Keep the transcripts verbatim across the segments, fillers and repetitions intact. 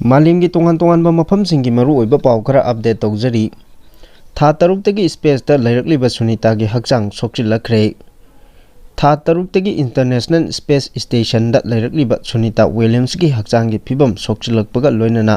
ꯃꯥꯂꯦꯝꯒꯤ ꯇꯣꯉꯥꯟ ꯇꯣꯉꯥꯟꯕ ꯃꯐꯝꯁꯤꯡꯒꯤ ꯃꯔꯨꯑꯣꯏꯕ ꯄꯥꯎ ꯈꯔ ꯑꯞꯗꯦꯠ ꯇꯧꯖꯔꯤ꯫ ꯊꯥ ꯇꯔꯨꯛꯇꯒꯤ ꯁ꯭ꯄꯦꯁꯇ ꯂꯩꯔꯛꯂꯤꯕ ꯁꯨꯅꯤꯇꯥꯒꯤ ꯍꯛꯆꯥꯡ ꯁꯣꯛꯆꯤꯜꯂꯛꯈ꯭ꯔꯦ꯫ ꯊꯥ ꯇꯔꯨꯛꯇꯒꯤ ꯏꯟꯇꯔꯅꯦꯁꯅꯦꯜ ꯁ꯭ꯄꯦꯁ ꯁ꯭ꯇꯦꯁꯟꯗ ꯂꯩꯔꯛꯂꯤꯕ ꯁꯨꯅꯤꯇꯥ ꯋꯤꯂꯤꯌꯝꯁꯀꯤ ꯍꯛꯆꯥꯡꯒꯤ ꯐꯤꯕꯝ ꯁꯣꯛꯆꯤꯜꯂꯛꯄꯒ ꯂꯣꯏꯅꯅ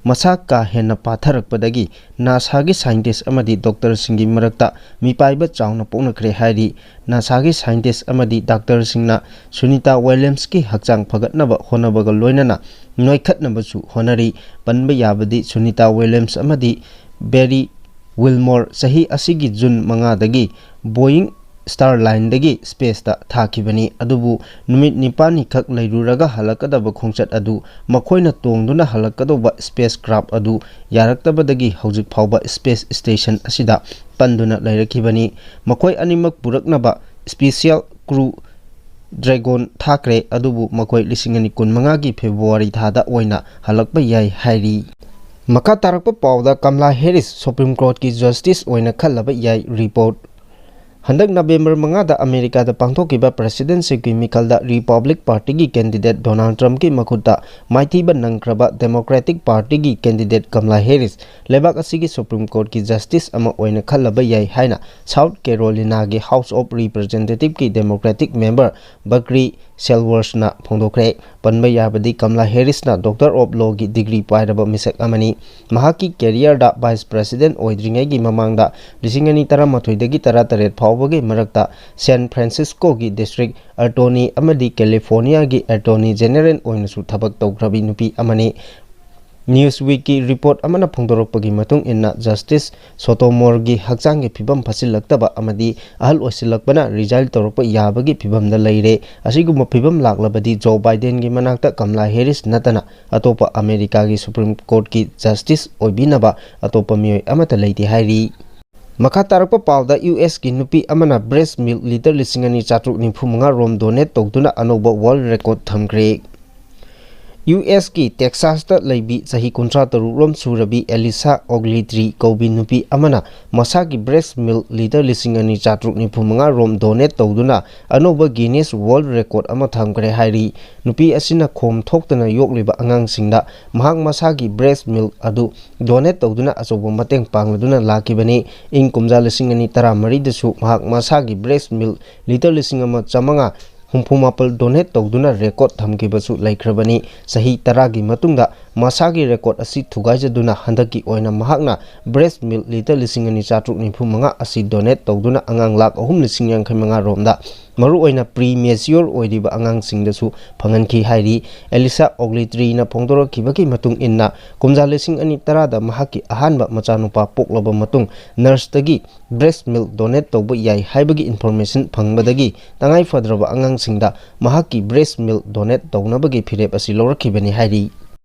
ꯃꯁꯥ ꯀꯥ ꯍꯦꯟꯅ ꯄꯥꯊꯔꯛꯄꯗꯒꯤ ꯅꯥꯁꯥꯒꯤ ꯁꯥꯏꯟꯇꯤꯁ ꯑꯃꯗꯤ ꯗꯣꯛꯇꯔꯁꯤꯡꯒꯤ ꯃꯔꯛꯇ ꯃꯤꯄꯥꯏꯕ ꯆꯥꯎꯅ ꯄꯣꯛꯅꯈ꯭ꯔꯦ ꯍꯥꯏꯔꯤ꯫ ꯅꯥꯁꯥꯒꯤ ꯁꯥꯏꯟꯇꯤꯁ ꯑꯃꯗꯤ ꯗꯥꯛꯇꯔꯁꯤꯡꯅ ꯁꯨꯅꯤꯇꯥ ꯋꯤꯂꯤꯌꯝꯁꯀꯤ ꯍꯛꯆꯥꯡ ꯐꯒꯠꯅꯕ ꯍꯣꯠꯅꯕꯒ ꯂꯣꯏꯅꯅ ꯅꯣꯏꯈꯠꯅꯕꯁꯨ ꯍꯣꯠꯅꯔꯤ꯫ ꯄꯟꯕ ꯌꯥꯕꯗꯤ ꯁꯨꯅꯤꯇꯥ ꯋꯤꯂꯤꯌꯝꯁ ꯑꯃꯗꯤ ꯕꯦꯔꯤ ꯋꯤꯜꯃꯣꯔ ꯆꯍꯤ ꯑꯁꯤꯒꯤ ꯖꯨꯟ ꯃꯉꯥꯗꯒꯤ ꯕꯣꯌꯤꯡ ꯁ꯭ꯇꯥꯔꯂꯥꯏꯟꯗꯒꯤ ꯁ꯭ꯄꯦꯁꯇ ꯊꯥꯈꯤꯕꯅꯤ꯫ ꯑꯗꯨꯕꯨ ꯅꯨꯃꯤꯠ ꯅꯤꯄꯥꯜꯅꯤꯈꯛ ꯂꯩꯔꯨꯔꯒ ꯍꯜꯂꯛꯀꯗꯕ ꯈꯣꯡꯆꯠ ꯑꯗꯨ ꯃꯈꯣꯏꯅ ꯇꯣꯡꯗꯨꯅ ꯍꯜꯂꯛꯀꯗꯧꯕ ꯁ꯭ꯄꯦꯁ ꯀ꯭ꯔꯥꯐ ꯑꯗꯨ ꯌꯥꯔꯛꯇꯕꯗꯒꯤ ꯍꯧꯖꯤꯛ ꯐꯥꯎꯕ ꯁ꯭ꯄꯦꯁ ꯁ꯭ꯇꯦꯁꯟ ꯑꯁꯤꯗ ꯄꯟꯗꯨꯅ ꯂꯩꯔꯛꯈꯤꯕꯅꯤ꯫ ꯃꯈꯣꯏ ꯑꯅꯤꯃꯛ ꯄꯨꯔꯛꯅꯕ ꯁ꯭ꯄꯦꯁꯤꯌꯦꯜ ꯀ꯭ꯔꯨ ꯗ꯭ꯔꯦꯒꯣꯟ ꯊꯥꯈ꯭ꯔꯦ, ꯑꯗꯨꯕꯨ ꯃꯈꯣꯏ ꯂꯤꯁꯤꯡ ꯑꯅꯤ ꯀꯨꯟꯃꯉꯥꯒꯤ ꯐꯦꯕ꯭ꯔꯨꯋꯥꯔꯤ ꯊꯥꯗ ꯑꯣꯏꯅ ꯍꯜꯂꯛꯄ ꯌꯥꯏ ꯍꯥꯏꯔꯤ꯫ ꯃꯈꯥ ꯇꯥꯔꯛꯄ ꯄꯥꯎꯗ ꯀꯝꯂꯥ ꯍꯦꯔꯤꯁ ꯁꯨꯄ꯭ꯔꯤꯝ ꯀꯣꯔꯠꯀꯤ ꯖꯁꯇꯤꯁ ꯑꯣꯏꯅ ꯈꯜꯂꯕ ꯌꯥꯏ ꯔꯤꯄꯣꯔꯠ꯫ ꯍꯟꯗꯛ ꯅꯕꯦꯝꯕꯔ ꯃꯉꯥꯗ ꯑꯃꯦꯔꯤꯀꯥꯗ ꯄꯥꯡꯊꯣꯛꯈꯤꯕ ꯄ꯭ꯔꯦꯁꯤꯗꯦꯟꯁꯤꯞꯀꯤ ꯃꯤꯈꯜꯗ ꯔꯤꯄꯕ꯭ꯂꯤꯛ ꯄꯥꯔꯇꯤꯒꯤ ꯀꯦꯟꯗꯤꯗꯦꯠ ꯗꯣꯅꯥꯜꯗ ꯇ꯭ꯔꯝꯞꯀꯤ ꯃꯈꯨꯠꯇ ꯃꯥꯏꯊꯤꯕ ꯅꯪꯈ꯭ꯔꯕ ꯗꯦꯃꯣꯀ꯭ꯔꯦꯇꯤꯛ ꯄꯥꯔꯇꯤꯒꯤ ꯀꯦꯟꯗꯤꯗꯦꯠ ꯀꯝꯂꯥ ꯍꯦꯔꯤꯁ ꯂꯩꯕꯥꯛ ꯑꯁꯤꯒꯤ ꯁꯨꯄ꯭ꯔꯤꯝ ꯀꯣꯔꯠꯀꯤ ꯖꯁꯇꯤꯁ ꯑꯃ ꯑꯣꯏꯅ ꯈꯜꯂꯕ ꯌꯥꯏ ꯍꯥꯏꯅ ꯁꯥꯎꯠ ꯀꯦꯔꯣꯂꯤꯅꯥꯒꯤ ꯍꯥꯎꯁ ꯑꯣꯐ ꯔꯤꯄ꯭ꯔꯖꯦꯟꯇꯦꯇꯤꯚꯀꯤ ꯗꯦꯃꯣꯀ꯭ꯔꯦꯇꯤꯛ ꯃꯦꯝꯕꯔ ꯕꯀ꯭ꯔꯤ ꯁꯦꯜꯋꯔꯁꯅ ꯐꯣꯡꯗꯣꯛꯈ꯭ꯔꯦ꯫ ꯄꯟꯕ ꯌꯥꯕꯗꯤ ꯀꯝꯂꯥ ꯍꯦꯔꯤꯁꯅ ꯗꯣꯛꯇꯔ ꯑꯣꯐ ꯂꯣꯒꯤ ꯗꯤꯒ꯭ꯔꯤ ꯄꯥꯏꯔꯕ ꯃꯤꯁꯛ ꯑꯃꯅꯤ꯫ ꯃꯍꯥꯛꯀꯤ ꯀꯦꯔꯤꯌꯔꯗ ꯚꯥꯏꯁ ꯄ꯭ꯔꯦꯁꯤꯗꯦꯟꯠ ꯑꯣꯏꯗ꯭ꯔꯤꯉꯩꯒꯤ ꯃꯃꯥꯡꯗ ꯂꯤꯁꯤꯡ ꯑꯅꯤ ꯇꯔꯥꯃꯥꯊꯣꯏꯗꯒꯤ ꯇꯔꯥꯇꯔꯦꯠ ꯐꯥꯎꯕꯒꯤ ꯃꯔꯛꯇ ꯁꯦꯟ ꯐ꯭ꯔꯥꯟꯁꯤꯁꯀꯣꯒꯤ ꯗꯤꯁꯇ꯭ꯔꯤꯛ ꯑꯦꯇꯣꯔꯅꯤ ꯑꯃꯗꯤ ꯀꯦꯂꯤꯐꯣꯔꯅꯤꯌꯥꯒꯤ ꯑꯦꯇꯣꯔꯅꯤ ꯖꯦꯅꯦꯔꯦꯜ ꯑꯣꯏꯅꯁꯨ ꯊꯕꯛ ꯇꯧꯈ꯭ꯔꯕꯤ ꯅꯨꯄꯤ ꯑꯃꯅꯤ꯫ ꯅ꯭ꯌꯨꯁꯋꯤꯛꯀꯤ ꯔꯤꯄꯣꯔꯠ ꯑꯃꯅ ꯐꯣꯡꯗꯣꯔꯛꯄꯒꯤ ꯃꯇꯨꯡ ꯏꯟꯅ, ꯖꯁꯇꯤꯁ ꯁꯣꯇꯣꯃꯣꯔꯒꯤ ꯍꯛꯆꯥꯡꯒꯤ ꯐꯤꯕꯝ ꯐꯠꯁꯤꯜꯂꯛꯇꯕ ꯑꯃꯗꯤ ꯑꯍꯜ ꯑꯣꯏꯁꯤꯜꯂꯛꯄꯅ ꯔꯤꯖꯥꯏꯟ ꯇꯧꯔꯛꯄ ꯌꯥꯕꯒꯤ ꯐꯤꯕꯝꯗ ꯂꯩꯔꯦ꯫ ꯑꯁꯤꯒꯨꯝꯕ ꯐꯤꯕꯝ ꯂꯥꯛꯂꯕꯗꯤ ꯖꯣ ꯕꯥꯏꯗꯦꯟꯒꯤ ꯃꯅꯥꯛꯇ ꯀꯝꯂꯥ ꯍꯦꯔꯤꯁ ꯅꯠꯇꯅ ꯑꯇꯣꯞꯄ ꯑꯃꯦꯔꯤꯀꯥꯒꯤ ꯁꯨꯄ꯭ꯔꯤꯝ ꯀꯣꯔꯠꯀꯤ ꯖꯁꯇꯤꯁ ꯑꯣꯏꯕꯤꯅꯕ ꯑꯇꯣꯞꯄ ꯃꯤꯑꯣꯏ ꯑꯃꯠꯇ ꯂꯩꯇꯦ ꯍꯥꯏꯔꯤ꯫ ꯃꯈꯥ ꯇꯥꯔꯛꯄ ꯄꯥꯎꯗ, ꯌꯨ ꯑꯦꯁꯀꯤ ꯅꯨꯄꯤ ꯑꯃꯅ ꯕ꯭ꯔꯦꯁ ꯃꯤꯜꯛ ꯂꯤꯇꯔ ꯂꯤꯁꯤꯡ ꯑꯅꯤ ꯆꯥꯇ꯭ꯔꯨꯛ ꯅꯤꯐꯨ ꯃꯉꯥ ꯔꯣꯝ ꯗꯣꯅꯦꯠ ꯇꯧꯗꯨꯅ ꯑꯅꯧꯕ ꯋꯥꯔꯜꯗ ꯔꯦꯀꯣꯔꯗ ꯊꯝꯈ꯭ꯔꯦ꯫ ꯌꯨ ꯑꯦꯁꯀꯤ ꯇꯦꯛꯁꯥꯁꯇ ꯂꯩꯕꯤ ꯆꯍꯤ ꯀꯨꯟꯊ꯭ꯔꯥ ꯇꯔꯨꯛ ꯔꯣꯝ ꯁꯨꯔꯕꯤ ꯑꯦꯂꯤꯁꯥ ꯑꯣꯒꯂꯤꯇ꯭ꯔꯤ ꯀꯧꯕꯤ ꯅꯨꯄꯤ ꯑꯃꯅ ꯃꯁꯥꯒꯤ ꯕ꯭ꯔꯦꯁ ꯃꯤꯜꯛ ꯂꯤꯇꯔ ꯂꯤꯁꯤꯡ ꯑꯅꯤ ꯆꯥꯇ꯭ꯔꯨꯛ ꯅꯤꯐꯨ ꯃꯉꯥ ꯔꯣꯝ ꯗꯣꯅꯦꯠ ꯇꯧꯗꯨꯅ ꯑꯅꯧꯕ ꯒꯤꯅꯤꯁ ꯋꯥꯔꯜꯗ ꯔꯦꯀꯣꯔꯗ ꯑꯃ ꯊꯝꯈ꯭ꯔꯦ ꯍꯥꯏꯔꯤ꯫ ꯅꯨꯄꯤ ꯑꯁꯤꯅ ꯈꯣꯝ ꯊꯣꯛꯇꯅ ꯌꯣꯛꯂꯤꯕ ꯑꯉꯥꯡꯁꯤꯡꯗ ꯃꯍꯥꯛ ꯃꯁꯥꯒꯤ ꯕ꯭ꯔꯦꯁ ꯃꯤꯜꯛ ꯑꯗꯨ ꯗꯣꯅꯦꯠ ꯇꯧꯗꯨꯅ ꯑꯆꯧꯕ ꯃꯇꯦꯡ ꯄꯥꯡꯂꯗꯨꯅ ꯂꯥꯛꯈꯤꯕꯅꯤ꯫ ꯏꯪ ꯀꯨꯝꯖꯥ ꯂꯤꯁꯤꯡ ꯑꯅꯤ ꯇꯔꯥꯃꯔꯤꯗꯁꯨ ꯃꯍꯥꯛ ꯃꯁꯥꯒꯤ ꯕ꯭ꯔꯦꯁ ꯃꯤꯜꯛ ꯂꯤꯇꯔ ꯂꯤꯁꯤꯡ ꯑꯃ ꯆꯥꯃꯉꯥ ꯍꯨꯝꯐꯨ ꯃꯥꯄꯜ ꯗꯣꯅꯦꯠ ꯇꯧꯗꯨꯅ ꯔꯦꯀꯣꯔꯗ ꯊꯝꯈꯤꯕꯁꯨ ꯂꯩꯈ꯭ꯔꯕꯅꯤ꯫ ꯆꯍꯤ ꯇꯔꯥꯒꯤ ꯃꯇꯨꯡꯗ ꯃꯁꯥꯒꯤ ꯔꯦꯀꯣꯔꯗ ꯑꯁꯤ ꯊꯨꯒꯥꯏꯖꯗꯨꯅ ꯍꯟꯗꯛꯀꯤ ꯑꯣꯏꯅ ꯃꯍꯥꯛꯅ ꯕ꯭ꯔꯦꯁ ꯃꯤꯜꯛ ꯂꯤꯇꯔ ꯂꯤꯁꯤꯡ ꯑꯅꯤ ꯆꯥꯇ꯭ꯔꯨꯛ ꯅꯤꯐꯨ ꯃꯉꯥ ꯑꯁꯤ ꯗꯣꯅꯦꯠ ꯇꯧꯗꯨꯅ ꯑꯉꯥꯡ ꯂꯥꯈ ꯑꯍꯨꯝ ꯂꯤꯁꯤꯡ ꯌꯥꯡꯈꯩ ꯃꯉꯥ ꯔꯣꯝꯗ ꯃꯔꯨꯑꯣꯏꯅ ꯄ꯭ꯔꯤ ꯃꯦꯆꯤꯌꯣꯔ ꯑꯣꯏꯔꯤꯕ ꯑꯉꯥꯡꯁꯤꯡꯗꯁꯨ ꯐꯪꯍꯟꯈꯤ ꯍꯥꯏꯔꯤ꯫ ꯑꯦꯂꯤꯁꯥ ꯑꯣꯒꯂꯤꯇ꯭ꯔꯤꯅ ꯐꯣꯡꯗꯣꯔꯛꯈꯤꯕꯒꯤ ꯃꯇꯨꯡ ꯏꯟꯅ, ꯀꯨꯝꯖꯥ ꯂꯤꯁꯤꯡ ꯑꯅꯤ ꯇꯔꯥꯗ ꯃꯍꯥꯛꯀꯤ ꯑꯍꯥꯟꯕ ꯃꯆꯥꯅꯨꯄꯥ ꯄꯣꯛꯂꯕ ꯃꯇꯨꯡ, ꯅꯔꯁꯇꯒꯤ ꯕ꯭ꯔꯦꯁ ꯃꯤꯜꯛ ꯗꯣꯅꯦꯠ ꯇꯧꯕ ꯌꯥꯏ ꯍꯥꯏꯕꯒꯤ ꯏꯟꯐꯣꯔꯃꯦꯁꯟ ꯐꯪꯕꯗꯒꯤ ꯇꯉꯥꯏ ꯐꯗ꯭ꯔꯕ ꯑꯉꯥꯡꯁꯤꯡꯗ ꯃꯍꯥꯛꯀꯤ ꯕ꯭ꯔꯦꯁ ꯃꯤꯜꯛ ꯗꯣꯅꯦꯠ ꯇꯧꯅꯕꯒꯤ ꯐꯤꯔꯦꯞ ꯑꯁꯤ ꯂꯧꯔꯛꯈꯤꯕꯅꯤ ꯍꯥꯏꯔꯤ꯫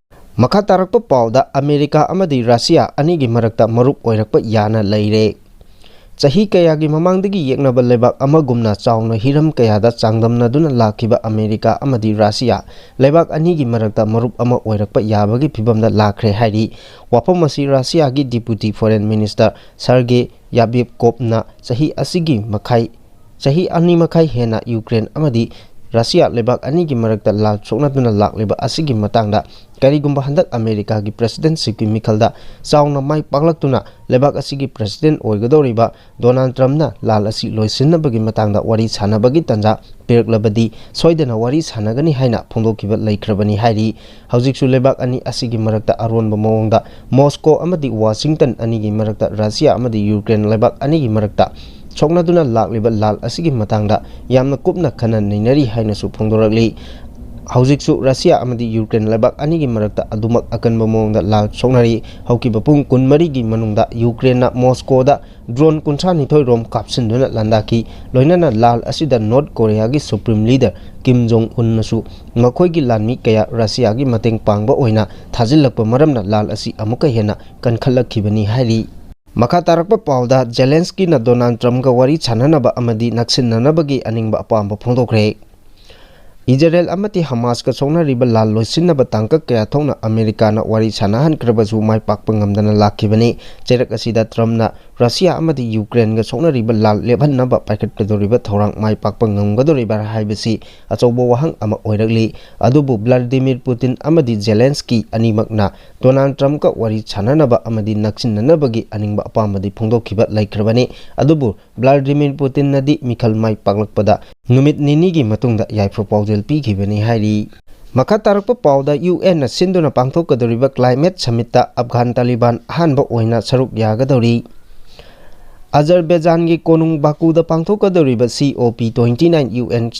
ꯃꯈꯥ ꯇꯥꯔꯛꯄ ꯄꯥꯎꯗ, ꯑꯃꯦꯔꯤꯀꯥ ꯑꯃꯗꯤ ꯔꯁꯤꯌꯥ ꯑꯅꯤꯒꯤ ꯃꯔꯛꯇ ꯃꯔꯨꯞ ꯑꯣꯏꯔꯛꯄ ꯌꯥꯅ ꯂꯩꯔꯦ꯫ ꯆꯍꯤ ꯀꯌꯥꯒꯤ ꯃꯃꯥꯡꯗꯒꯤ ꯌꯦꯛꯅꯕ ꯂꯩꯕꯥꯛ ꯑꯃꯒꯨꯝꯅ ꯆꯥꯎꯅ ꯍꯤꯔꯝ ꯀꯌꯥꯗ ꯆꯥꯡꯗꯝꯅꯗꯨꯅ ꯂꯥꯛꯈꯤꯕ ꯑꯃꯦꯔꯤꯀꯥ ꯑꯃꯗꯤ ꯔꯁꯤꯌꯥ ꯂꯩꯕꯥꯛ ꯑꯅꯤꯒꯤ ꯃꯔꯛꯇ ꯃꯔꯨꯞ ꯑꯃ ꯑꯣꯏꯔꯛꯄ ꯌꯥꯕꯒꯤ ꯐꯤꯚꯝꯗ ꯂꯥꯛꯈ꯭ꯔꯦ ꯍꯥꯏꯔꯤ꯫ ꯋꯥꯐꯝ ꯑꯁꯤ ꯔꯁꯤꯌꯥꯒꯤ ꯗꯤꯄꯨꯇꯤ ꯐꯣꯔꯦꯟ ꯃꯤꯅꯤꯁꯇꯔ ꯁꯔꯒꯦ ꯌꯥꯕꯤꯞꯀꯣꯞꯅ ꯆꯍꯤ ꯑꯁꯤꯒꯤ ꯃꯈꯥꯏ, ꯆꯍꯤ ꯑꯅꯤ ꯃꯈꯥꯏ ꯍꯦꯟꯅ ꯌꯨꯀ꯭ꯔꯦꯟ ꯑꯃꯗꯤ ꯔꯁꯤꯌꯥ ꯂꯩꯕꯥꯛ ꯑꯅꯤꯒꯤ ꯃꯔꯛꯇ ꯂꯥꯜ ꯁꯣꯛꯅꯗꯨꯅ ꯂꯥꯛꯂꯤꯕ ꯑꯁꯤꯒꯤ ꯃꯇꯥꯡꯗ, ꯀꯔꯤꯒꯨꯝꯕ ꯍꯟꯗꯛ ꯑꯃꯦꯔꯤꯀꯥꯒꯤ ꯄ꯭ꯔꯦꯁꯤꯗꯦꯟꯁꯤꯞꯀꯤ ꯃꯤꯈꯜꯗ ꯆꯥꯎꯅ ꯃꯥꯏ ꯄꯥꯛꯂꯛꯇꯨꯅ ꯂꯩꯕꯥꯛ ꯑꯁꯤꯒꯤ ꯄ꯭ꯔꯦꯁꯤꯗꯦꯟ ꯑꯣꯏꯒꯗꯧꯔꯤꯕ ꯗꯣꯅꯥꯜꯗ ꯇ꯭ꯔꯝꯞꯅ ꯂꯥꯜ ꯑꯁꯤ ꯂꯣꯏꯁꯤꯟꯅꯕꯒꯤ ꯃꯇꯥꯡꯗ ꯋꯥꯔꯤ ꯁꯥꯟꯅꯕꯒꯤ ꯇꯥꯟꯖꯥ ꯄꯤꯔꯛꯂꯕꯗꯤ ꯁꯣꯏꯗꯅ ꯋꯥꯔꯤ ꯁꯥꯟꯅꯒꯅꯤ ꯍꯥꯏꯅ ꯐꯣꯡꯗꯣꯛꯈꯤꯕ ꯂꯩꯈ꯭ꯔꯕꯅꯤ ꯍꯥꯏꯔꯤ꯫ ꯍꯧꯖꯤꯛꯁꯨ ꯂꯩꯕꯥꯛ ꯑꯅꯤ ꯑꯁꯤꯒꯤ ꯃꯔꯛꯇ ꯑꯔꯣꯟꯕ ꯃꯑꯣꯡꯗ ꯃꯣꯁꯀꯣ ꯑꯃꯗꯤ ꯋꯥꯁꯤꯡꯇꯟ ꯑꯅꯤꯒꯤ ꯃꯔꯛꯇ, ꯔꯁꯤꯌꯥ ꯑꯃꯗꯤ ꯌꯨꯀ꯭ꯔꯦꯟ ꯂꯩꯕꯥꯛ ꯑꯅꯤꯒꯤ ꯃꯔꯛꯇ ꯁꯣꯛꯅꯗꯨꯅ ꯂꯥꯛꯂꯤꯕ ꯂꯥꯜ ꯑꯁꯤꯒꯤ ꯃꯇꯥꯡꯗ ꯌꯥꯝꯅ ꯀꯨꯞꯅ ꯈꯟꯅ ꯅꯩꯅꯔꯤ ꯍꯥꯏꯅꯁꯨ ꯐꯣꯡꯗꯣꯔꯛꯂꯤ꯫ ꯍꯧꯖꯤꯛꯁꯨ ꯔꯁꯤꯌꯥ ꯑꯃꯗꯤ ꯌꯨꯀ꯭ꯔꯦꯟ ꯂꯩꯕꯥꯛ ꯑꯅꯤꯒꯤ ꯃꯔꯛꯇ ꯑꯗꯨꯃꯛ ꯑꯀꯟꯕ ꯃꯑꯣꯡꯗ ꯂꯥꯜ ꯁꯣꯛꯅꯔꯤ꯫ ꯍꯧꯈꯤꯕ ꯄꯨꯡ ꯀꯨꯟꯃꯔꯤꯒꯤ ꯃꯅꯨꯡꯗ ꯌꯨꯀ꯭ꯔꯦꯟꯅ ꯃꯣꯁꯀꯣꯗ ꯗ꯭ꯔꯣꯟ ꯀꯨꯟꯊ꯭ꯔꯥ ꯅꯤꯊꯣꯏ ꯔꯣꯝ ꯀꯥꯞꯁꯤꯟꯗꯨꯅ ꯂꯥꯟꯗꯥꯈꯤ꯫ ꯂꯣꯏꯅꯅ ꯂꯥꯜ ꯑꯁꯤꯗ ꯅꯣꯔꯠ ꯀꯣꯔꯤꯌꯥꯒꯤ ꯁꯨꯄ꯭ꯔꯤꯝ ꯂꯤꯗꯔ ꯀꯤꯝ ꯖꯣꯡ ꯎꯟꯅꯁꯨ ꯃꯈꯣꯏꯒꯤ ꯂꯥꯟꯃꯤ ꯀꯌꯥ ꯔꯁꯤꯌꯥꯒꯤ ꯃꯇꯦꯡ ꯄꯥꯡꯕ ꯑꯣꯏꯅ ꯊꯥꯖꯤꯜꯂꯛꯄ ꯃꯔꯝꯅ ꯂꯥꯜ ꯑꯁꯤ ꯑꯃꯨꯛꯀ ꯍꯦꯟꯅ ꯀꯟꯈꯠꯂꯛꯈꯤꯕꯅꯤ ꯍꯥꯏꯔꯤ꯫ ꯃꯈꯥ ꯇꯥꯔꯛꯄ ꯄꯥꯎꯗ, ꯖꯦꯂꯦꯟꯁꯀꯤꯅ ꯗꯣꯅꯥꯜꯗ ꯇ꯭ꯔꯝꯞꯀ ꯋꯥꯔꯤ ꯁꯥꯟꯅꯅꯕ ꯑꯃꯗꯤ ꯅꯛꯁꯤꯟꯅꯅꯕꯒꯤ ꯑꯅꯤꯡꯕ ꯑꯄꯥꯝꯕ ꯐꯣꯡꯗꯣꯛꯈ꯭ꯔꯦ꯫ ꯏꯖꯔꯦꯜ ꯑꯃꯗꯤ ꯍꯃꯥꯁꯀ ꯁꯣꯛꯅꯔꯤꯕ ꯂꯥꯟ ꯂꯣꯏꯁꯤꯟꯅꯕ ꯇꯥꯡꯀꯛ ꯀꯌꯥ ꯊꯣꯛꯅ ꯑꯃꯦꯔꯤꯀꯥꯅ ꯋꯥꯔꯤ ꯁꯥꯟꯅꯍꯟꯈ꯭ꯔꯕꯁꯨ ꯃꯥꯏ ꯄꯥꯛꯄ ꯉꯝꯗꯅ ꯂꯥꯛꯈꯤꯕꯅꯤ꯫ ꯆꯩꯔꯛ ꯑꯁꯤꯗ ꯇ꯭ꯔꯝꯞꯅ ꯔꯁꯤꯌꯥ ꯑꯃꯗꯤ ꯌꯨꯀ꯭ꯔꯦꯟꯒ ꯁꯣꯛꯅꯔꯤꯕ ꯂꯥꯟ ꯂꯦꯞꯍꯟꯅꯕ ꯄꯥꯏꯈꯠꯀꯗꯧꯔꯤꯕ ꯊꯧꯔꯥꯡ ꯃꯥꯏ ꯄꯥꯛꯄ ꯉꯝꯒꯗꯧꯔꯤꯕ꯭ꯔꯥ ꯍꯥꯏꯕꯁꯤ ꯑꯆꯧꯕ ꯋꯥꯍꯪ ꯑꯃ ꯑꯣꯏꯔꯛꯂꯤ꯫ ꯑꯗꯨꯕꯨ ꯚ꯭ꯂꯥꯗꯤꯃꯤꯔ ꯄꯨꯇꯤꯟ ꯑꯃꯗꯤ ꯖꯦꯂꯦꯟꯁꯀꯤ ꯑꯅꯤꯃꯛꯅ ꯗꯣꯅꯥꯜꯗ ꯇ꯭ꯔꯝꯞꯀ ꯋꯥꯔꯤ ꯁꯥꯟꯅꯅꯕ ꯑꯃꯗꯤ ꯅꯛꯁꯤꯟꯅꯅꯕꯒꯤ ꯑꯅꯤꯡꯕ ꯑꯄꯥꯝꯕꯗꯤ ꯐꯣꯡꯗꯣꯛꯈꯤꯕ ꯂꯩꯈ꯭ꯔꯕꯅꯤ꯫ ꯑꯗꯨꯕꯨ ꯚ꯭ꯂꯥꯗꯤꯃꯤꯔ ꯄꯨꯇꯤꯟꯅꯗꯤ ꯃꯤꯈꯜ ꯃꯥꯏ ꯄꯥꯛꯂꯛꯄꯗ ꯅꯨꯃꯤꯠ ꯅꯤꯅꯤꯒꯤ ꯃꯇꯨꯡꯗ ꯌꯥꯏꯐ ꯄꯥꯎꯖꯦꯜ ꯄꯤꯈꯤꯕꯅꯤ ꯍꯥꯏꯔꯤ꯫ ꯃꯈꯥ ꯇꯥꯔꯛꯄ ꯄꯥꯎꯗ, ꯌꯨ ꯑꯦꯟꯅ ꯁꯤꯟꯗꯨꯅ ꯄꯥꯡꯊꯣꯛꯀꯗꯧꯔꯤꯕ climate summitꯇ ꯑꯐꯒꯥꯟ ꯇꯥꯂꯤꯕꯥꯟ ꯑꯍꯥꯟꯕ ꯑꯣꯏꯅ ꯁꯔꯨꯛ ꯌꯥꯒꯗꯧꯔꯤ꯫ ꯑꯖꯔꯕꯦꯖꯥꯟꯒꯤ ꯀꯣꯅꯨꯡ ꯕꯥꯀꯨꯗ ꯄꯥꯡꯊꯣꯛꯀꯗꯧꯔꯤꯕ C O P twenty nine U N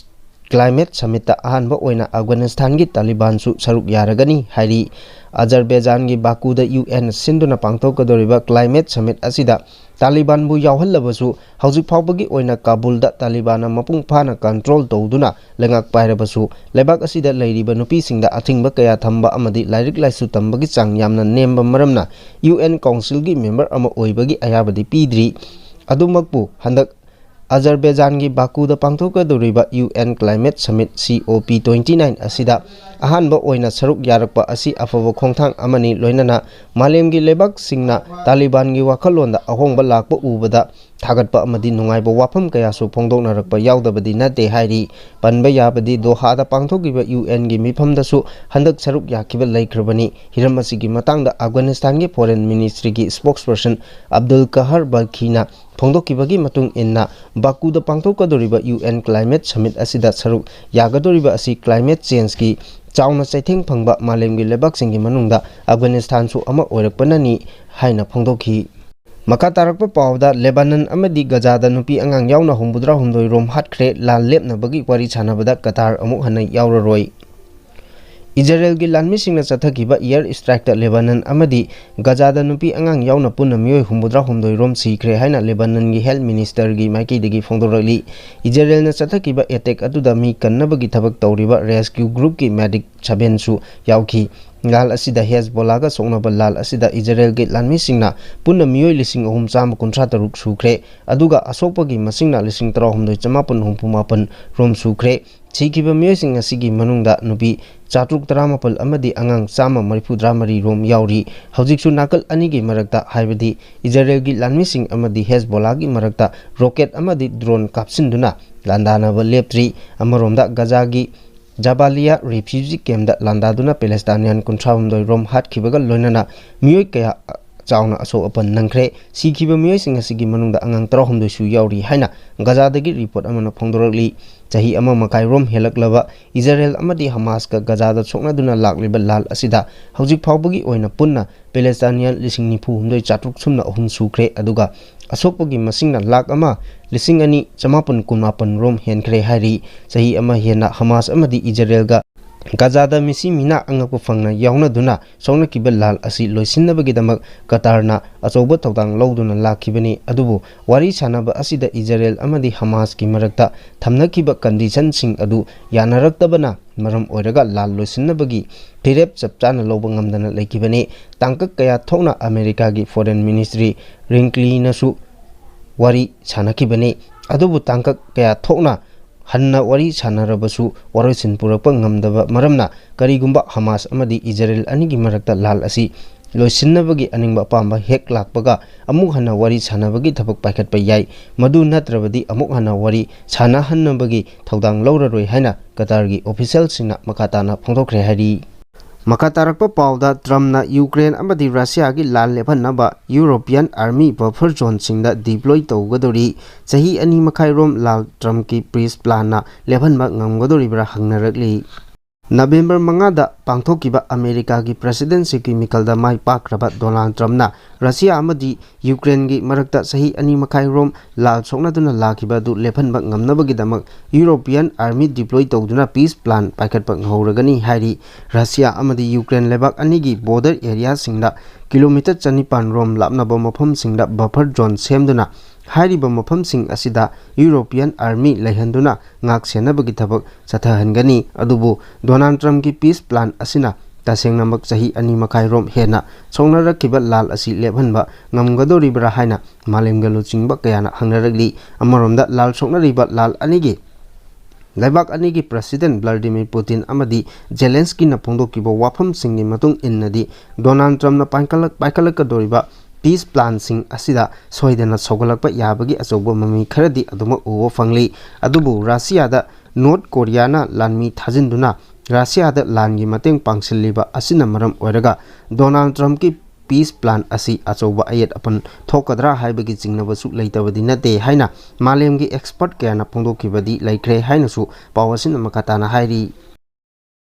climate summitꯇ ꯑꯍꯥꯟꯕ ꯑꯣꯏꯅ ꯑꯐꯒꯥꯅꯤꯁꯇꯥꯟꯒꯤ ꯇꯥꯂꯤꯕꯥꯟꯁꯨ ꯁꯔꯨꯛ ꯌꯥꯔꯒꯅꯤ ꯍꯥꯏꯔꯤ꯫ ꯑꯖꯔꯕꯦꯖꯥꯟꯒꯤ ꯕꯥꯀꯨꯗ ꯌꯨ ꯑꯦꯟꯅ ꯁꯤꯟꯗꯨꯅ ꯄꯥꯡꯊꯣꯛꯀꯗꯧꯔꯤꯕ climate summit ꯑꯁꯤꯗ ꯇꯥꯂꯤꯕꯥꯟꯕꯨ ꯌꯥꯎꯍꯜꯂꯕꯁꯨ, ꯍꯧꯖꯤꯛ ꯐꯥꯎꯕꯒꯤ ꯑꯣꯏꯅ ꯀꯥꯕꯨꯜꯗ ꯇꯥꯂꯤꯕꯥꯟꯅ ꯃꯄꯨꯡ ꯐꯥꯅ control ꯇꯧꯗꯨꯅ ꯂꯩꯉꯥꯛ ꯄꯥꯏꯔꯕꯁꯨ, ꯂꯩꯕꯥꯛ ꯑꯁꯤꯗ ꯂꯩꯔꯤꯕ ꯅꯨꯄꯤꯁꯤꯡꯗ ꯑꯊꯤꯡꯕ ꯀꯌꯥ ꯊꯝꯕ ꯑꯃꯗꯤ ꯂꯥꯏꯔꯤꯛ ꯂꯥꯏꯁꯨ ꯇꯝꯕꯒꯤ ꯆꯥꯡ ꯌꯥꯝꯅ ꯅꯦꯝꯕ ꯃꯔꯝꯅ U N Councilꯒꯤ member ꯑꯃ ꯑꯣꯏꯕꯒꯤ ꯑꯌꯥꯕꯗꯤ ꯄꯤꯗ꯭ꯔꯤ꯫ ꯑꯗꯨꯃꯛꯄꯨ, ꯍꯟꯗꯛ ꯑꯖꯔꯕꯦꯖꯥꯟꯒꯤ ꯕꯥꯀꯨꯗ ꯄꯥꯡꯊꯣꯛꯀꯗꯧꯔꯤꯕ U N Climate Summit C O P twenty nine ꯑꯁꯤꯗ ꯑꯍꯥꯟꯕ ꯑꯣꯏꯅ ꯁꯔꯨꯛ ꯌꯥꯔꯛꯄ ꯑꯁꯤ ꯑꯐꯕ ꯈꯣꯡꯊꯥꯡ ꯑꯃꯅꯤ, ꯂꯣꯏꯅꯅ ꯃꯥꯂꯦꯝꯒꯤ ꯂꯩꯕꯥꯛꯁꯤꯡꯅ ꯇꯥꯂꯤꯕꯥꯟꯒꯤ ꯋꯥꯈꯜꯂꯣꯟꯗ ꯑꯍꯣꯡꯕ ꯂꯥꯛꯄ ꯎꯕꯗ ꯊꯥꯒꯠꯄ ꯑꯃꯗꯤ ꯅꯨꯡꯉꯥꯏꯕ ꯋꯥꯐꯝ ꯀꯌꯥꯁꯨ ꯐꯣꯡꯗꯣꯛꯅꯔꯛꯄ ꯌꯥꯎꯗꯕꯗꯤ ꯅꯠꯇꯦ ꯍꯥꯏꯔꯤ꯫ ꯄꯟꯕ ꯌꯥꯕꯗꯤ, ꯗꯣꯍꯥꯗ ꯄꯥꯡꯊꯣꯛꯈꯤꯕ U Nꯒꯤ ꯃꯤꯐꯝꯗꯁꯨ ꯍꯟꯗꯛ ꯁꯔꯨꯛ ꯌꯥꯈꯤꯕ ꯂꯩꯈ꯭ꯔꯕꯅꯤ꯫ ꯍꯤꯔꯝ ꯑꯁꯤꯒꯤ ꯃꯇꯥꯡꯗ ꯑꯐꯒꯥꯅꯤꯁꯇꯥꯟꯒꯤ Foreign Ministryꯒꯤ spokesperson ꯑꯕꯗꯨꯜ ꯀꯍꯔ ꯕꯜꯈꯤꯅ ꯐꯣꯡꯗꯣꯛꯈꯤꯕꯒꯤ ꯃꯇꯨꯡ ꯏꯟꯅ, ꯕꯥꯀꯨꯗ ꯄꯥꯡꯊꯣꯛꯀꯗꯧꯔꯤꯕ U N Climate Summit ꯑꯁꯤꯗ ꯁꯔꯨꯛ ꯌꯥꯒꯗꯧꯔꯤꯕ ꯑꯁꯤ climate changeꯀꯤ ꯆꯥꯎꯅ ꯆꯩꯊꯦꯡ ꯐꯪꯕ ꯃꯥꯂꯦꯝꯒꯤ ꯂꯩꯕꯥꯛꯁꯤꯡꯒꯤ ꯃꯅꯨꯡꯗ ꯑꯐꯒꯥꯅꯤꯁꯇꯥꯟꯁꯨ ꯑꯃ ꯑꯣꯏꯔꯛꯄꯅꯅꯤ ꯍꯥꯏꯅ ꯐꯣꯡꯗꯣꯛꯈꯤ꯫ ꯃꯈꯥ ꯇꯥꯔꯛꯄ ꯄꯥꯎꯗ, ꯂꯦꯕꯥꯅꯟ ꯑꯃꯗꯤ ꯒꯖꯥꯗ ꯅꯨꯄꯤ ꯑꯉꯥꯡ ꯌꯥꯎꯅ ꯍꯨꯝꯐꯨꯇꯔꯥ ꯍꯨꯝꯗꯣꯏ ꯔꯣꯝ ꯍꯥꯠꯈ꯭ꯔꯦ꯫ ꯂꯥꯟ ꯂꯦꯞꯅꯕꯒꯤ ꯋꯥꯔꯤ ꯁꯥꯟꯅꯕꯗ ꯀꯇꯥꯔ ꯑꯃꯨꯛ ꯍꯟꯅ ꯌꯥꯎꯔꯔꯣꯏ꯫ ꯏꯖꯔꯦꯜꯒꯤ ꯂꯥꯟꯃꯤꯁꯤꯡꯅ ꯆꯠꯊꯈꯤꯕ air strikeꯇ ꯂꯦꯕꯥꯅꯟ ꯑꯃꯗꯤ ꯒꯖꯥꯗ ꯅꯨꯄꯤ ꯑꯉꯥꯡ ꯌꯥꯎꯅ ꯄꯨꯟꯅ ꯃꯤꯑꯣꯏ ꯍꯨꯝꯐꯨꯇꯔꯥ ꯍꯨꯝꯗꯣꯏ ꯔꯣꯝ ꯁꯤꯈ꯭ꯔꯦ ꯍꯥꯏꯅ ꯂꯦꯕꯥꯅꯟꯒꯤ health ministerꯒꯤ ꯃꯥꯏꯀꯩꯗꯒꯤ ꯐꯣꯡꯗꯣꯔꯛꯂꯤ꯫ ꯏꯖꯔꯦꯜꯅ ꯆꯠꯊꯈꯤꯕ attack ꯑꯗꯨꯗ ꯃꯤ ꯀꯟꯅꯕꯒꯤ ꯊꯕꯛ ꯇꯧꯔꯤꯕ rescue groupꯀꯤ medic sevenꯁꯨ ꯌꯥꯎꯈꯤ꯫ ꯂꯥꯜ ꯑꯁꯤꯗ ꯍꯦꯖꯕꯣꯂꯥꯒ ꯁꯣꯛꯅꯕ ꯂꯥꯜ ꯑꯁꯤꯗ ꯏꯖꯔꯦꯜꯒꯤ ꯂꯥꯟꯃꯤꯁꯤꯡꯅ ꯄꯨꯟꯅ ꯃꯤꯑꯣꯏ ꯂꯤꯁꯤꯡ ꯑꯍꯨꯝ ꯆꯥꯝꯃ ꯀꯨꯟꯊ꯭ꯔꯥ ꯇꯔꯨꯛ ꯁꯨꯈ꯭ꯔꯦ, ꯑꯗꯨꯒ ꯑꯁꯣꯛꯄꯒꯤ ꯃꯁꯤꯡꯅ ꯂꯤꯁꯤꯡ ꯇꯔꯥꯍꯨꯝꯗꯣꯏ ꯆꯃꯥꯄꯟ ꯍꯨꯝꯐꯨ ꯃꯥꯄꯟ ꯔꯣꯝ ꯁꯨꯈ꯭ꯔꯦ꯫ ꯁꯤꯈꯤꯕ ꯃꯤꯑꯣꯏꯁꯤꯡ ꯑꯁꯤꯒꯤ ꯃꯅꯨꯡꯗ ꯅꯨꯄꯤ ꯆꯥꯇ꯭ꯔꯨꯛ ꯇꯔꯥꯃꯥꯄꯜ ꯑꯃꯗꯤ ꯑꯉꯥꯡ ꯆꯥꯝꯃ ꯃꯔꯤꯐꯨꯇꯔꯥ ꯃꯔꯤ ꯔꯣꯝ ꯌꯥꯎꯔꯤ꯫ ꯍꯧꯖꯤꯛꯁꯨ ꯅꯥꯀꯜ ꯑꯅꯤꯒꯤ ꯃꯔꯛꯇ, ꯍꯥꯏꯕꯗꯤ ꯏꯖꯔꯦꯜꯒꯤ ꯂꯥꯟꯃꯤꯁꯤꯡ ꯑꯃꯗꯤ ꯍꯦꯖꯕꯣꯂꯥꯒꯤ ꯃꯔꯛꯇ ꯔꯣꯀꯦꯠ ꯑꯃꯗꯤ ꯗ꯭ꯔꯣꯟ ꯀꯥꯞꯁꯤꯟꯗꯨꯅ ꯂꯥꯟꯗꯥꯅꯕ ꯂꯦꯞꯇ꯭ꯔꯤ꯫ ꯑꯃꯔꯣꯝꯗ ꯒꯖꯥꯒꯤ ꯖꯕꯥꯂꯤꯌꯥ ꯔꯤꯐ꯭ꯌꯨꯖꯤ ꯀꯦꯝꯗ ꯂꯥꯟꯗꯥꯗꯨꯅ ꯄꯦꯂꯦꯁꯇꯥꯏꯅꯤꯌꯥꯟ ꯀꯨꯟꯊ꯭ꯔꯥꯍꯨꯝꯗꯣꯏ ꯔꯣꯝ ꯍꯥꯠꯈꯤꯕꯒ ꯂꯣꯏꯅꯅ ꯃꯤꯑꯣꯏ ꯀꯌꯥ ꯆꯥꯎꯅ ꯑꯁꯣꯛ ꯑꯄꯟ ꯅꯪꯈ꯭ꯔꯦ꯫ ꯁꯤꯈꯤꯕ ꯃꯤꯑꯣꯏꯁꯤꯡ ꯑꯁꯤꯒꯤ ꯃꯅꯨꯡꯗ ꯑꯉꯥꯡ ꯇꯔꯥꯍꯨꯝꯗꯣꯏꯁꯨ ꯌꯥꯎꯔꯤ ꯍꯥꯏꯅ ꯒꯖꯥꯗꯒꯤ ꯔꯤꯄꯣꯔꯠ ꯑꯃꯅ ꯐꯣꯡꯗꯣꯔꯛꯂꯤ꯫ ꯆꯍꯤ ꯑꯃ ꯃꯈꯥꯏ ꯔꯣꯝ ꯍꯦꯜꯂꯛꯂꯕ ꯏꯖꯔꯦꯜ ꯑꯃꯗꯤ ꯍꯃꯥꯁꯀ ꯒꯖꯥꯗ ꯁꯣꯛꯅꯗꯨꯅ ꯂꯥꯛꯂꯤꯕ ꯂꯥꯜ ꯑꯁꯤꯗ ꯍꯧꯖꯤꯛ ꯐꯥꯎꯕꯒꯤ ꯑꯣꯏꯅ ꯄꯨꯟꯅ ꯄꯦꯂꯦꯁꯇꯥꯏꯅꯤꯌꯥꯟ ꯂꯤꯁꯤꯡ ꯅꯤꯐꯨ ꯍꯨꯝꯗꯣꯏ ꯆꯥꯇ꯭ꯔꯨꯛ ꯁꯨꯞꯅ ꯑꯍꯨꯝ ꯁꯨꯈ꯭ꯔꯦ, ꯑꯗꯨꯒ ꯑꯁꯣꯛꯄꯒꯤ ꯃꯁꯤꯡꯅ ꯂꯥꯈ ꯑꯃ ꯂꯤꯁꯤꯡ ꯑꯅꯤ ꯆꯃꯥꯄꯟ ꯀꯨꯟꯃꯥꯄꯟ ꯔꯣꯝ ꯍꯦꯟꯈ꯭ꯔꯦ ꯍꯥꯏꯔꯤ꯫ ꯆꯍꯤ ꯑꯃ ꯍꯦꯟꯅ ꯍꯃꯥꯁ ꯑꯃꯗꯤ ꯏꯖꯔꯦꯜꯒ ꯒꯖꯥꯗ ꯃꯤꯁꯤ ꯃꯤꯅꯥ ꯑꯉꯛꯄ ꯐꯪꯅ ꯌꯥꯎꯅꯗꯨꯅ ꯁꯣꯛꯅꯈꯤꯕ ꯂꯥꯜ ꯑꯁꯤ ꯂꯣꯏꯁꯤꯟꯅꯕꯒꯤꯗꯃꯛ ꯀꯇꯥꯔꯅ ꯑꯆꯧꯕ ꯊꯧꯗꯥꯡ ꯂꯧꯗꯨꯅ ꯂꯥꯛꯈꯤꯕꯅꯤ꯫ ꯑꯗꯨꯕꯨ ꯋꯥꯔꯤ ꯁꯥꯅꯕ ꯑꯁꯤꯗ ꯏꯖꯔꯦꯜ ꯑꯃꯗꯤ ꯍꯃꯥꯁꯀꯤ ꯃꯔꯛꯇ ꯊꯝꯅꯈꯤꯕ ꯀꯟꯗꯤꯁꯟꯁꯤꯡ ꯑꯗꯨ ꯌꯥꯅꯔꯛꯇꯕꯅ ꯃꯔꯝ ꯑꯣꯏꯔꯒ ꯂꯥꯜ ꯂꯣꯏꯁꯤꯟꯅꯕꯒꯤ ꯐꯤꯔꯦꯞ ꯆꯞ ꯆꯥꯅ ꯂꯧꯕ ꯉꯝꯗꯅ ꯂꯩꯈꯤꯕꯅꯤ꯫ ꯇꯥꯡꯀꯛ ꯀꯌꯥ ꯊꯣꯛꯅ ꯑꯃꯦꯔꯤꯀꯥꯒꯤ ꯐꯣꯔꯦꯟ ꯃꯤꯅꯤꯁꯇ꯭ꯔꯤ ꯔꯤꯡꯀ꯭ꯂꯤꯅꯁꯨ ꯋꯥꯔꯤ ꯁꯥꯅꯈꯤꯕꯅꯤ꯫ ꯑꯗꯨꯕꯨ ꯇꯥꯡꯀꯛ ꯀꯌꯥ ꯊꯣꯛꯅ ꯍꯟꯅ ꯋꯥꯔꯤ ꯁꯥꯅꯔꯕꯁꯨ ꯋꯥꯔꯣꯏꯁꯤꯟ ꯄꯨꯔꯛꯄ ꯉꯝꯗꯕ ꯃꯔꯝꯅ, ꯀꯔꯤꯒꯨꯝꯕ ꯍꯃꯥꯁ ꯑꯃꯗꯤ ꯏꯖꯔꯦꯜ ꯑꯅꯤꯒꯤ ꯃꯔꯛꯇ ꯂꯥꯜ ꯑꯁꯤ ꯂꯣꯏꯁꯤꯟꯅꯕꯒꯤ ꯑꯅꯤꯡꯕ ꯑꯄꯥꯝꯕ ꯍꯦꯛ ꯂꯥꯛꯄꯒ, ꯑꯃꯨꯛ ꯍꯟꯅ ꯋꯥꯔꯤ ꯁꯥꯅꯕꯒꯤ ꯊꯕꯛ ꯄꯥꯏꯈꯠꯄ ꯌꯥꯏ꯫ ꯃꯗꯨ ꯅꯠꯇ꯭ꯔꯕꯗꯤ ꯑꯃꯨꯛ ꯍꯟꯅ ꯋꯥꯔꯤ ꯁꯥꯅꯍꯟꯅꯕꯒꯤ ꯊꯧꯗꯥꯡ ꯂꯧꯔꯔꯣꯏ ꯍꯥꯏꯅ ꯀꯇꯥꯔꯒꯤ ꯑꯣꯐꯤꯁꯤꯌꯦꯜꯁꯤꯡꯅ ꯃꯈꯥ ꯇꯥꯅ ꯐꯣꯡꯗꯣꯛꯈ꯭ꯔꯦ ꯍꯥꯏꯔꯤ꯫ ꯃꯈꯥ ꯇꯥꯔꯛꯄ ꯄꯥꯎꯗ, ꯇ꯭ꯔꯝꯞꯅ ꯌꯨꯀ꯭ꯔꯦꯟ ꯑꯃꯗꯤ ꯔꯁꯤꯌꯥꯒꯤ ꯂꯥꯟ ꯂꯦꯞꯍꯟꯅꯕ ꯌꯨꯔꯣꯄꯤꯌꯟ ꯑꯥꯔꯃꯤ ꯕꯐꯔ ꯖꯣꯟꯁꯤꯡꯗ ꯗꯤꯄ꯭ꯂꯣꯏ ꯇꯧꯒꯗꯧꯔꯤ꯫ ꯆꯍꯤ ꯑꯅꯤ ꯃꯈꯥꯏꯔꯣꯝ ꯂꯥꯜ ꯇ꯭ꯔꯝꯞꯀꯤ ꯄꯤꯁ ꯄ꯭ꯂꯥꯟꯅ ꯂꯦꯞꯍꯟꯕ ꯉꯝꯒꯗꯧꯔꯤꯕ꯭ꯔꯥ ꯍꯪꯅꯔꯛꯂꯤ꯫ ꯅꯕꯦꯝꯕꯔ ꯃꯉꯥꯗ ꯄꯥꯡꯊꯣꯛꯈꯤꯕ ꯑꯃꯦꯔꯤꯀꯥꯒꯤ ꯄ꯭ꯔꯦꯁꯤꯗꯦꯟꯁꯤꯞꯀꯤ ꯃꯤꯈꯜꯗ ꯃꯥꯏ ꯄꯥꯛꯈ꯭ꯔꯕ ꯗꯣꯅꯥꯜꯗ ꯇ꯭ꯔꯝꯞꯅ ꯔꯁꯤꯌꯥ ꯑꯃꯗꯤ ꯌꯨꯀ꯭ꯔꯦꯟꯒꯤ ꯃꯔꯛꯇ ꯆꯍꯤ ꯑꯅꯤ ꯃꯈꯥꯏꯔꯣꯝ ꯂꯥꯜ ꯁꯣꯛꯅꯗꯨꯅ ꯂꯥꯛꯈꯤꯕ ꯑꯗꯨ ꯂꯦꯞꯍꯟꯕ ꯉꯝꯅꯕꯒꯤꯗꯃꯛ ꯌꯨꯔꯣꯄꯤꯌꯟ ꯑꯥꯔꯃꯤ ꯗꯤꯄ꯭ꯂꯣꯏ ꯇꯧꯗꯨꯅ ꯄꯤꯁ ꯄ꯭ꯂꯥꯟ ꯄꯥꯏꯈꯠꯄ ꯍꯧꯔꯒꯅꯤ ꯍꯥꯏꯔꯤ꯫ ꯔꯁꯤꯌꯥ ꯑꯃꯗꯤ ꯌꯨꯀ꯭ꯔꯦꯟ ꯂꯩꯕꯥꯛ ꯑꯅꯤꯒꯤ ꯕꯣꯔꯗꯔ ꯑꯦꯔꯤꯌꯥꯁꯤꯡꯗ ꯀꯤꯂꯣꯃꯤꯇꯔ ꯆꯅꯤꯄꯥꯟ ꯔꯣꯝ ꯂꯥꯞꯅꯕ ꯃꯐꯝꯁꯤꯡꯗ ꯕꯐꯔ ꯖꯣꯟ ꯁꯦꯝꯗꯨꯅ ꯍꯥꯏꯔꯤꯕ ꯃꯐꯝꯁꯤꯡ ꯑꯁꯤꯗ ꯌꯨꯔꯣꯄꯤꯌꯟ ꯑꯥꯔꯃꯤ ꯂꯩꯍꯟꯗꯨꯅ ꯉꯥꯛ ꯁꯦꯟꯅꯕꯒꯤ ꯊꯕꯛ ꯆꯠꯊꯍꯟꯒꯅꯤ꯫ ꯑꯗꯨꯕꯨ ꯗꯣꯅꯥꯜꯗ ꯇ꯭ꯔꯝꯞꯀꯤ ꯄꯤꯁ ꯄ꯭ꯂꯥꯟ ꯑꯁꯤꯅ ꯇꯁꯦꯡꯅꯃꯛ ꯆꯍꯤ ꯑꯅꯤ ꯃꯈꯥꯏꯔꯣꯝ ꯍꯦꯟꯅ ꯁꯣꯛꯅꯔꯛꯈꯤꯕ ꯂꯥꯜ ꯑꯁꯤ ꯂꯦꯞꯍꯟꯕ ꯉꯝꯒꯗꯧꯔꯤꯕ꯭ꯔꯥ ꯍꯥꯏꯅ ꯃꯥꯂꯦꯝꯒ ꯂꯨꯆꯤꯡꯕ ꯀꯌꯥꯅ ꯍꯪꯅꯔꯛꯂꯤ꯫ ꯑꯃꯔꯣꯝꯗ ꯂꯥꯜ ꯁꯣꯛꯅꯔꯤꯕ ꯂꯥꯜ ꯑꯅꯤꯒꯤ ꯂꯩꯕꯥꯛ ꯑꯅꯤꯒꯤ ꯄ꯭ꯔꯁꯤꯗꯦꯟ ꯚ꯭ꯂꯥꯗꯤꯃꯤꯔ ꯄꯨꯇꯤꯟ ꯑꯃꯗꯤ ꯖꯦꯂꯦꯟꯁꯀꯤꯅ ꯐꯣꯡꯗꯣꯛꯈꯤꯕ ꯋꯥꯐꯝꯁꯤꯡꯒꯤ ꯃꯇꯨꯡ ꯏꯟꯅꯗꯤ ꯗꯣꯅꯥꯜꯗ ꯇ꯭ꯔꯝꯞꯅ ꯄꯥꯏꯈꯠꯂꯛ-, ꯄꯥꯏꯈꯠꯂꯛꯀꯗꯧꯔꯤꯕ ꯄꯤꯁ ꯄ꯭ꯂꯥꯟꯁꯤꯡ ꯑꯁꯤꯗ ꯁꯣꯏꯗꯅ ꯁꯧꯒꯠꯂꯛꯄ ꯌꯥꯕꯒꯤ ꯑꯆꯧꯕ ꯃꯃꯤ ꯈꯔꯗꯤ ꯑꯗꯨꯃꯛ ꯎꯕ ꯐꯪꯂꯤ꯫ ꯑꯗꯨꯕꯨ ꯔꯁꯤꯌꯥꯗ ꯅꯣꯔꯠ ꯀꯣꯔꯤꯌꯥꯅ ꯂꯥꯟꯃꯤ ꯊꯥꯖꯤꯟꯗꯨꯅ ꯔꯁꯤꯌꯥꯗ ꯂꯥꯟꯒꯤ ꯃꯇꯦꯡ ꯄꯥꯡꯁꯤꯜꯂꯤꯕ ꯑꯁꯤꯅ ꯃꯔꯝ ꯑꯣꯏꯔꯒ ꯗꯣꯅꯥꯜꯗ ꯇ꯭ꯔꯝꯞꯀꯤ ꯄꯤꯁ ꯄ꯭ꯂꯥꯟ ꯑꯁꯤ ꯑꯆꯧꯕ ꯑꯌꯦꯠ ꯑꯄꯟ ꯊꯣꯛꯀꯗ꯭ꯔꯥ ꯍꯥꯏꯕꯒꯤ ꯆꯤꯡꯅꯕꯁꯨ ꯂꯩꯇꯕꯗꯤ ꯅꯠꯇꯦ ꯍꯥꯏꯅ ꯃꯥꯂꯦꯝꯒꯤ ꯑꯦꯛꯁꯄꯔꯠ ꯀꯌꯥꯅ ꯐꯣꯡꯗꯣꯛꯈꯤꯕꯗꯤ ꯂꯩꯈ꯭ꯔꯦ ꯍꯥꯏꯅꯁꯨ ꯄꯥꯎ ꯑꯁꯤꯅ ꯃꯈꯥ ꯇꯥꯅ ꯍꯥꯏꯔꯤ꯫